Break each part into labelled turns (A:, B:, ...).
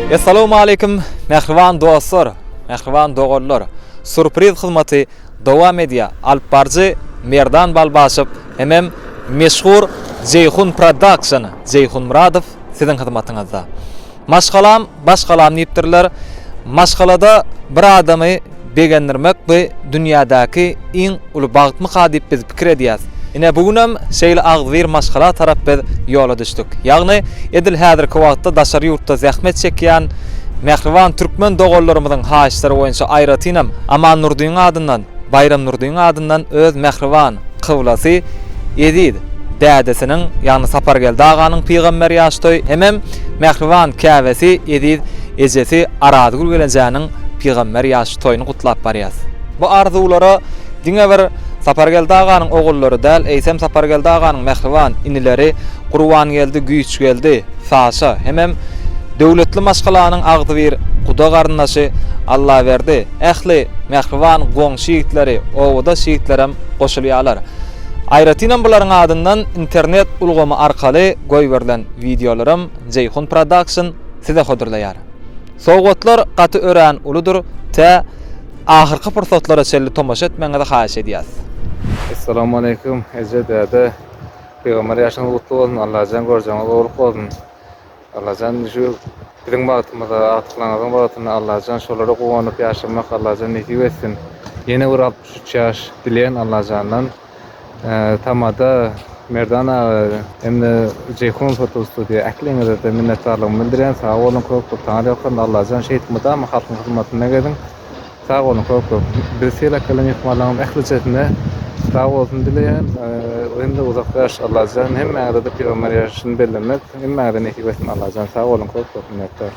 A: Essalawmaleýkim mähriban dostlar, mähriban doganlar. Surpriz hyzmaty dowam edýär. Alyp baryjy Merdan Balbaşow hemem meşhur Jeýhun Production Jeýhun Myradow siziň hyzmatyňyzda. Maşgalam, başgalam diýipdirler. Maşgalada bir adamy begendirmek bu dünýädäki iň uly bagtmyka diýip biz pikir edýäs. Ine bu günem şeýle agzybir maşgala tarap biz ýola düşdük. Ýagny edil häzirki wagtda daşary ýurtda zähmet çekýän mähriban türkmen doganlarymyzyň haýyşlary boýunça aýratynam Amannurdyň adyndan Baýram Nurdyň adyndan öz mähriban kyblasy Eziz dädesiniň, ýagny Sapargeldi aganyň pygamber ýaş toýy hemem mähriban käbesi Eziz ejesi Arazgül gelenjäniň pygamber ýaş toýuny gutlap barýas. Bu arzuwlara diňe bir Sapargeldi aganyň ogullary däl, eýsem Sapargeldi aganyň mähriban inileri Gurbangeldi, Güýçgeldi, Saşa hemem döwletli maşgalanyň agzybir guda garyndaşy Allaberdi, ähli mähriban goňşy ýigitleri, obadaş ýigitlerem goşulýarlar. Aýratynam bularyň adyndan internet ulgamy arkaly goýberilen wideolaram Jeýhun Production size hödürleýär. Sowgatlar gaty örän uludyr, tä ahyrky pursatlara çenli tomaşa etmegiňizi haýyş edýäs.
B: Essalamualeýkum eje däde pygamber ýaşyňyz gutly bolsun Allajan görjegiňiz gowluk bolsun Allajan şu biziň bagtymyza agtyklaryňyzyň bagtyna Allajan şolara guwanyp ýaşamak Allajan nesip etsin ýene bir 63 ýaş dileýän Allajandan Tamada Merdan aga hem-de Jeýhun foto studiýa ähliňize-de minnetdarlygymy bildirýän sag boluň köp köp taňryýalkasyn Allajan şeýdip mydama halkyň hyzmatynda geziň. Sag boluň köp köp. Bizi sylap gelen myhmanlaryň ählijesine sag bolsun dileýän. Hem-de uzak ýaş Allajan hemmäňize-de pygamber ýaşyny bellemek hemmäňize nesip etsin Allajan sag boluň köp köp minnetdar.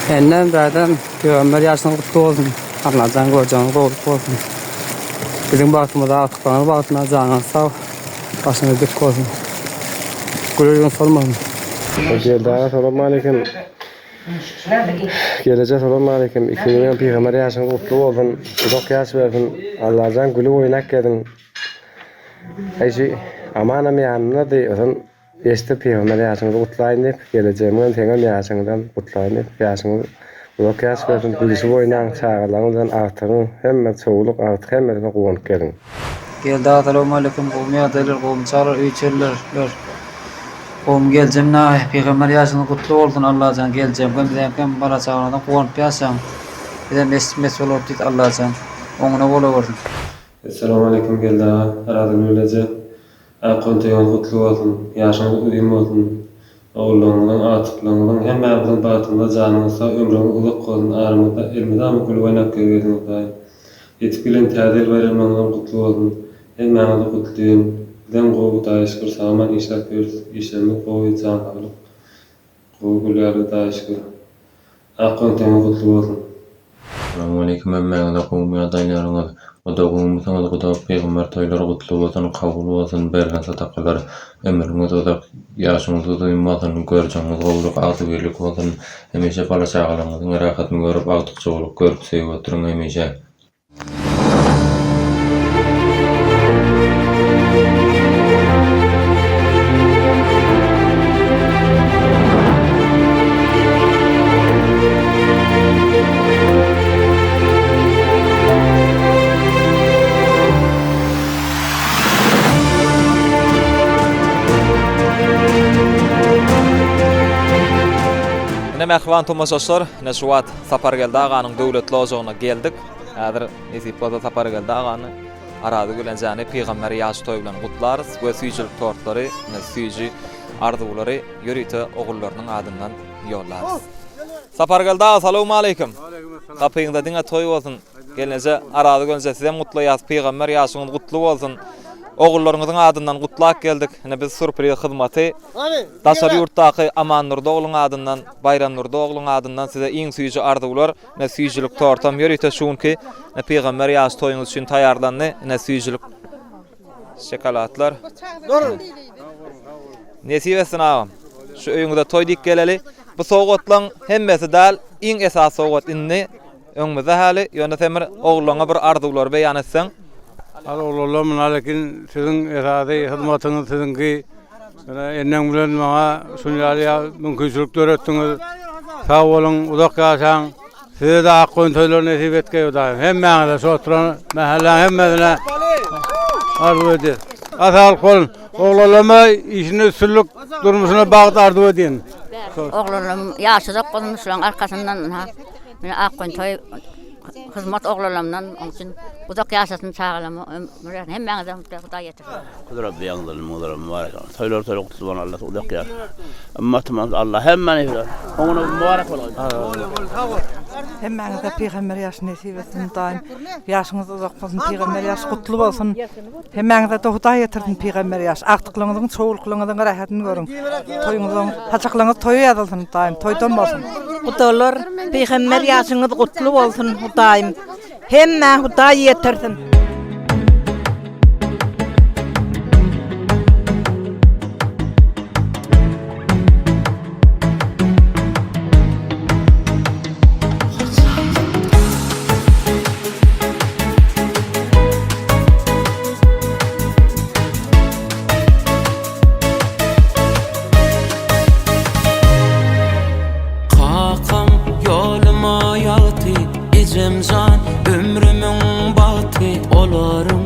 C: Senden dädem pygamber ýaşyňyz gutly bolsun Allajan görjegiňiz gowluk bolsun biziň bagtymyza agtyklaryňyz bagtyna janyňyz sag başyňyz dik bolsun güler ýüzüňiz solmasyn.
D: Geldi aga salowmaleýkim. Geleje salowmaleýkim. Ikiňiziňem pygamber ýaşyňyz gutly bolsun. Uzak ýaş bersin. Allajan gülüp oýnap geziň. Aý şu Amanam ýanymdady. Ozan eşidip pygamber ýaşyňyzy gutlaýyn diýip, gelejegimiňem seňem ýaşyňyzam gutlaýyn diýip, ýaşyňyz uzak ýaş bersin. Gülüşip oýnaň, çagalaryňyz bilen agtygyň, hemme çowluk, agtyk hemmesine guwanyp geziň.
C: Geldi aga salowmaleýkim gowmy ýagdaýlar gowmy çaglar öý içeriler ler. Gowmy geljem naý pygamber ýaşyňyz gutly bolsun Allajan geljem hem bizeňkem bala çagaňyzdan guwanyp ýaşaň bizem eşit mes bolar diýdi Allajan oňuna bolawersin.
E: Essalawmaleýkim Geldi aga, Arazgül eje. Ak gontaýyňyz gutly bolsun, ýaşyňyz uzyn bolsun. Ogullaryňyzyň, agtyklaryňyzyň, hemmämiziň bagtymyza janyňyz sag, ömrüňiz uzak bolsun, aramyzda elmydama gülüp oýnap gezgesiňiz daýym. Ýetip gelen täze ýyl baýramlaryňyzam gutly bolsun. Hemmäňizi gutlaýyn. Bizem gowy Hudaýa şükür sag-aman işläp ýörüs. Işlerimiz gowy, jan saglyk. Gowy gül ýaly Hudaýa şükür. Ak gontaňyz gutly bolsun.
F: Salowmaleýkim hemmäňize gowmy ýagdaýlaryňyz Guda gowmysyňyz guda pygamber toýlary gutly bolsun kabul bolsun berlen sadakalar ömrüňiz uzak ýaşyňyz uzyn bolsun görjegiňiz gowluk agzybirlik bolsun hemişe bala çagalaryňyzyň rahatyny görüp agtyk-çowluk görüp söýüp oturyň hemişe.
A: Ine mähriban tomaşaçylar, ine şu wagt Sapargeldi aganyň döwletli ojagyna geldik. Häzir nesip bolsa Sapargeldi agany Arazgül enjäni pygamber ýaş toýy bilen gutlarys we süýjülik tortlary, ine süýji arzuwlary ýörite ogullarynyň adyndan ýollarys. Sapargeldi aga salowmaleýkim. Gapyňyzda diňe toý bolsun. Gelneje Arazgül enje sizem gutlaýas pygamber ýaşyňyz gutly bolsun. Ogullaryňyzyň adyndan gutlap geldik. Ine biz surpriz hyzmaty daşary ýurtdaky Amandurdy ogluň adyndan, Baýramdurdy ogluň adyndan size iň süýji arzuwlar. Ine süýjülik tortam ýörite şu günki pygamber ýaş toýuňyz üçin taýýarlandy. Ine süýjülik şokoladlar. Nesip etsin agam. Şu öýüňize toý diýip geleli. Bu sowgatlaryň hemmesi däl, iň esasy sowgat indi öňümizde häli. Ýöne sen bir ogluňa bir arzuwlary beýan etseň.
G: Al oglanlar munalekin siziň esasy hyzmatyňyz siziňki. Ene eneň bilen maňa şuny ýaly mümkinçilik döretdiňiz. Sag boluň, uzak ýaşaň. Size-de ak goýun toýlary nesip etgeý Hudaýym. Hemmäňize şu oturan mähelläň hemmesine arzuw edýän. Saglyk bolun. Oglanlaryma işinde üstünlik, durmuşynda bagt arzuw edýän.
H: Oglanlarym ýaşy uzak bolsun şularyň arkasyndan ynha. Mine ak goýun toý hyzmat oglanlarymdan oň üçin uzak ýaşasyn çagalarym ömür bersin hemmäňize Hudaý ýetirsin.
I: Kudrat ýaňzyl muňlara mübarek olsun. Toýlar toýlar gutly bolsun Allah uzak ýaş. Ymmatymyz Allah hemmäni bilen. Oňuna mübarek bolsun.
J: Hemmäňize pygamber ýaşy nesip etsin Hudaýym. Ýaşyňyz uzak bolsun pygamber ýaşy gutly bolsun. Hemmäňize-de Hudaý ýetirsin pygamber ýaşy. Agtyklaryňyzyň çowluklaryňyzyň rähetini görüň. Toýuňyzyň saçaklaryňyz toýa ýazylsyn Hudaýym. Toýdan bolsun.
K: Gudalar pygamber ýaşyňyz gutly bolsun Hudaýym. Hemmä Hudaý ýetirsin.
L: Kakam ýoluma ýagty Ejemjan ömrümiň bagty Olaryň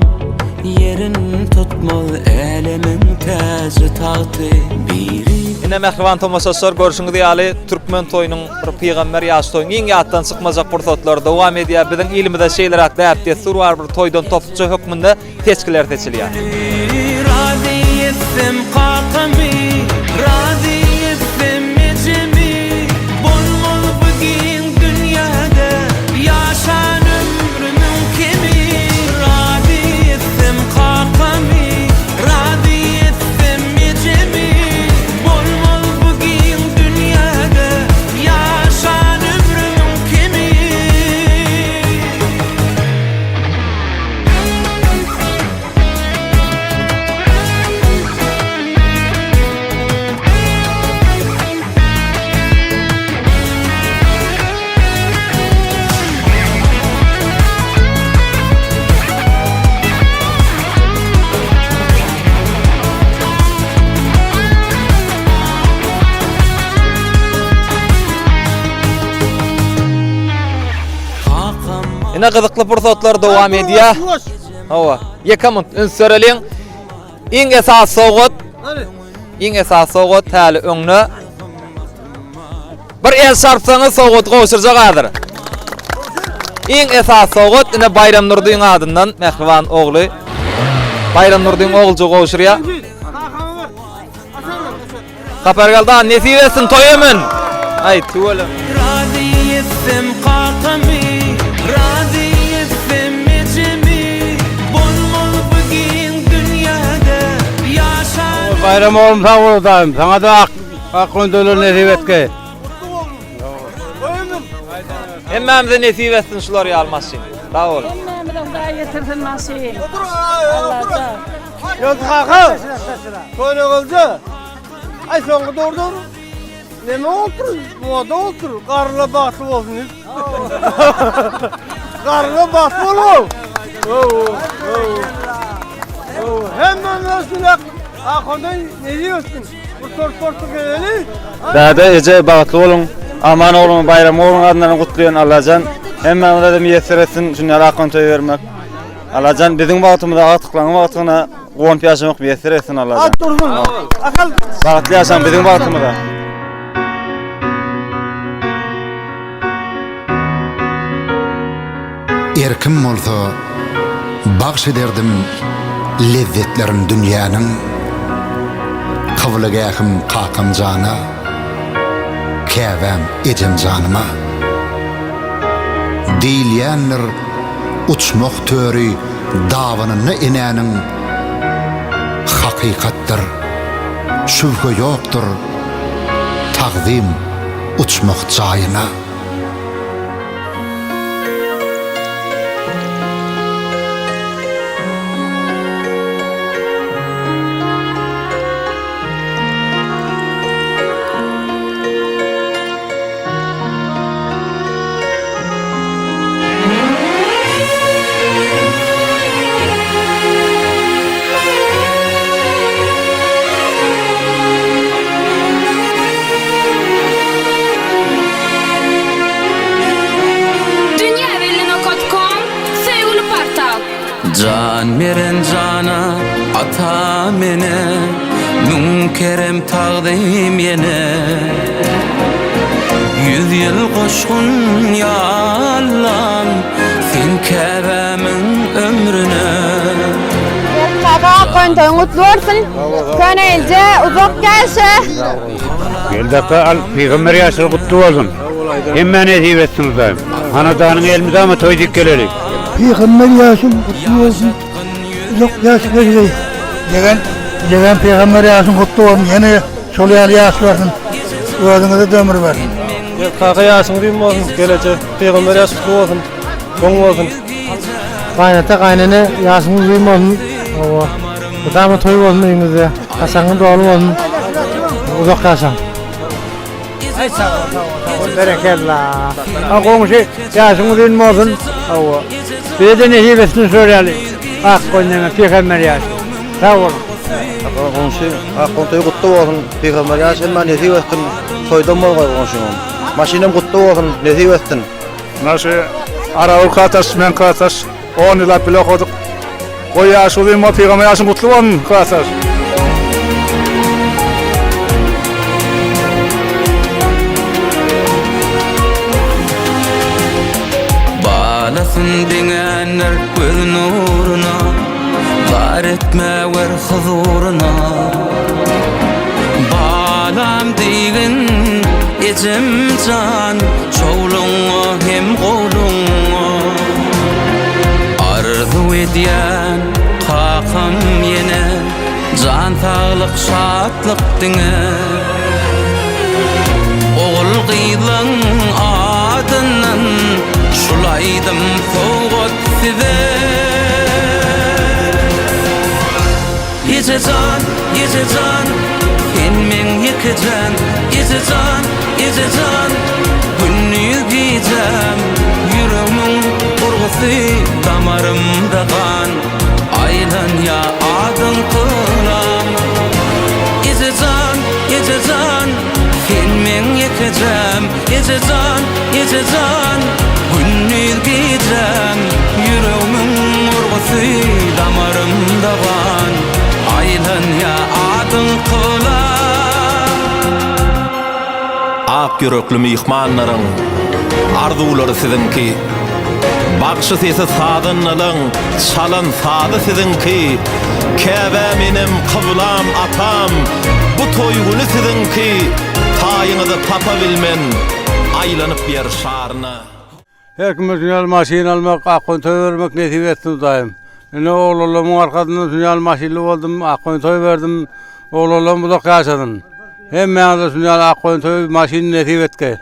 L: ýerin tutmaz älemiň täji tagty Biri
A: Ine mähriban tomaşaçylar görşüňiz ýaly türkmen toýunyň bir pygamber ýaş toýuň iň ýatdan çykmajak pursatlary dowam edýär. Biziň ilimizde şeýleräk däp-dessur bar bir toýdan topukça hökmünde seçgiler seçilýär.
L: Razy etsem kakamy, razy etsem ejemi, Bolmaz bu giň dünýäde ýaşan ömrümiň kemi. Razy etsem kakamy, razy etsem ejemi, Bolmaz bu giň dünýäde ýaşan ömrümiň kemi.
A: Ine gyzykly pursatlar dowam edýär. Hawa, ýeke munt üns bereliň. Iň esasy sowgat, iň esasy sowgat häli öňde. Bir el çarpsaňyz sowgaty gowşurjak häzir. Iň esasy sowgat ine Baýram Nurdyň adyndan mähriban ogly Baýram Nurdyň oguljygy gowşurýar. Sapargeldi aga nesip etsin toý emin. Aý tüweleme.
L: Razy etsem kakamy, razy etsem ejemi, Bolmaz bu giň dünýäde ýaşan.
G: Baýram oglum sag bol Hudaýym saňada ak ak öndürler nesip etgeý.
A: Hemmämize nesip etsin şular ýaly maşyn. Sag boluň.
M: Hemmämize Hudaý getirsin maşyn. Allajan.
G: Ýoldy kaka. Köne golja. Aý soňky dogry dogry. Neme bolupdyr? Moda bolupdyr. Garrylar bagtly bolsun diýip. Garrylar bagtly bolgun. Hemmämiz şunak. Akondan nesip etsin. Bu tort tortly geleli.
B: Däde eje bagtly boluň. Aman ogluň Baýram ogluň adyndan gutlaýan Allajan hemmämize-de miýesser etsin şunýaly akon toý bermek. Allajan biziň bagtymyza agtyklaryň bagtyna guwanyp ýaşamak miýesser etsin Allajan.
G: At dursun. Akal.
B: Bagtly ýaşaň biziň bagtymyza.
N: Erkim bolsa, bagş ederdim lezzetlerin dünýäniň, Kyblegähim kakam jana, käbäm ejem janyma. Diýilýändir uçmah töri dabanynda enäniň, Hakykatdyr, şübhe ýokdur tagzym uçmah jaýyna.
L: Jan beren jana, atam-ene, Müň kerem tagzym ýene. Yüz ýyl goşgun ýa Allam, Sen käbämiň ömrüne.
O: Kaka Akgoýun toýuň gutly bolsun. Köneilje uzak ýaşa.
G: Geldi aka al pygamber ýaşlary gutly bolsun. Hemmä nesip etsin Hudaýym. Hanadanyň elmydama toý dik geleli.
P: Pygamber ýaşyň gutly bolsun. Uzak ýaş bergeý. Ýegen ýegen pygamber ýaşyň gutly bolsun. Ýene şol ýaly ýaş bersin. Özüňize-de ömür bersin.
E: Kaka ýaşyň uzyn bolsun gelejek pygamber ýaşy gutly bolsun. Oň bolsun.
Q: Gaýynata gaýynene ýaşyňyz uzyn bolsun. Hawa. Mydama toý bolsun öýüňizde. Saçagyňyz doly bolsun. Uzak ýaşaň.
G: Aý sag bol sag bol sag bol berekella. A goňşy ýaşyň uzyn bolsun. Hawa. Bize-de nesip etsin şol ýaly ak goýun pygamber ýaşy. Sag boluň.
R: Aka goňşy ak goýun toýy gutly bolsun. Pygamber ýaşy hemmä nesip etsin. Toýdan bolgaý goňşyňam. Maşynam gutly bolsun nesip etsin.
S: Mına şu Aragül klasdaş men klasdaş on ýyllap bile okadyk. Goý ýaşy uzyn bol pygamber ýaşyň gutly bolsun klasdaş.
L: Balasyn deňänler göz nuruna, Zar etmäwer huzuryna. Balam diýgin, ejem jan, Çowluňa hem gowluňa. Arzuw edýän kakam ýene, Jan saglyk, şatlyk diňe. Ogul-gyzlaň adyndan şul aýdym sowgat size. Eje jan, eje jan, sen meň ýekejäm, Eje jan, eje jan, gündiz gijäm, Ýüregmiň urgusy damarymda gan, Aýlanýa adyň kylam. Eje jan, eje jan, sen meň ýekejäm, Eje jan, eje jan, gündiz gijäm, Ýüregmiň urgusy damarymda gan, Aýlanýa adyň kylam.
T: Ak ýürekli myhmanlaryň arzuwlary siziňki. Bagşy sesi sazandalaň çalan sazy siziňki. Käbäm enem kyblam atam bu toý güni siziňki. Taýyňyzy tapa bilmen aýlanyp ýer şaryna.
G: Her kime şun ýaly maşyn almak, akgoýun toý bermek nesip etsin Hudaýym. Ine oglanlarymyň arkasyndan şun ýaly maşynly boldum, akgoýun toý berdim. Oglanlarym uzak ýaşasyn. Hemmäňize şun ýaly akgoýun toý, maşyn nesip etgeý.